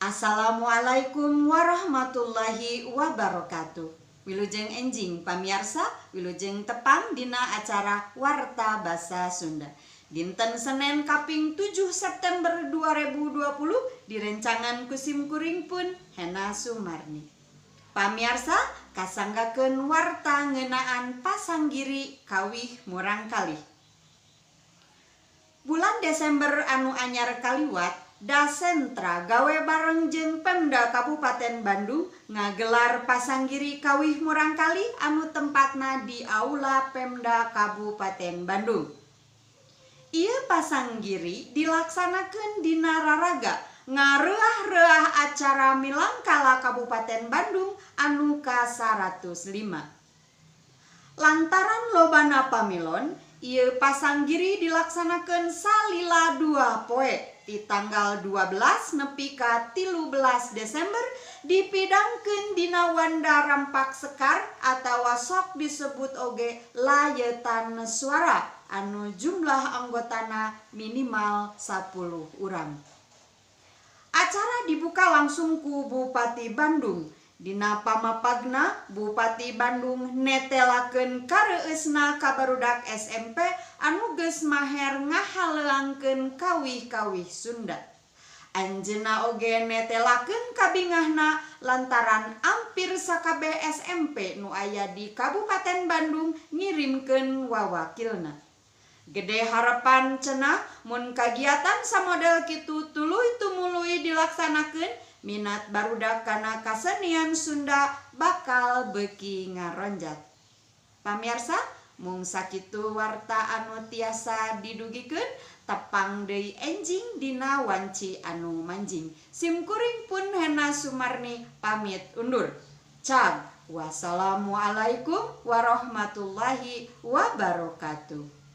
Assalamualaikum warahmatullahi wabarakatuh. Wilujeng enjing pamiarsa, wilujeng tepang dina acara Warta Basa Sunda. Dinten Senin kaping 7 September 2020 direncangan ku simkuring pun Hena Sumarni. Pamiarsa, kasanggakeun warta ngeunaan pasanggiri kawih murangkalih. Bulan Desember anu anyar kaliwat, Dasentra gawe bareng jeung Pemda Kabupaten Bandung ngagelar pasanggiri kawih murangkalih anu tempatna di Aula Pemda Kabupaten Bandung. Ieu pasanggiri dilaksanakeun dina raraga ngareuah-reuah acara Milangkala Kabupaten Bandung anu ka-105. Lantaran lobana pamilon, ieu pasanggiri dilaksanakeun salila 2 poe di tanggal 12 nepi ka 13 Desember dipidangkeun dina Wanda Rampak Sekar atawa sok disebut oge Layetan Suara anu jumlah anggotana minimal 10 urang. Acara dibuka langsung ku Bupati Bandung. Dina pamapagna Bupati Bandung netelakeun kareueusna ka barudak SMP anu geus maher ngahaleuangkeun kawih-kawih Sunda. Anjeunna oge netelakeun kabingahna lantaran ampir sakabeh SMP nu aya di Kabupaten Bandung ngirimkeun wawakilna. Gede harapan cenah mun kagiatan samodel kitu tuluy tumuluy dilaksanakeun, minat barudak kana kasenian Sunda bakal beuki ngaronjat. Pamiarsa, mung sakitu warta anu tiasa didugikeun, tepang deui enjing dina wanci anu manjing. Simkuring pun Hena Sumarni pamit undur. Cag, wassalamualaikum warahmatullahi wabarakatuh.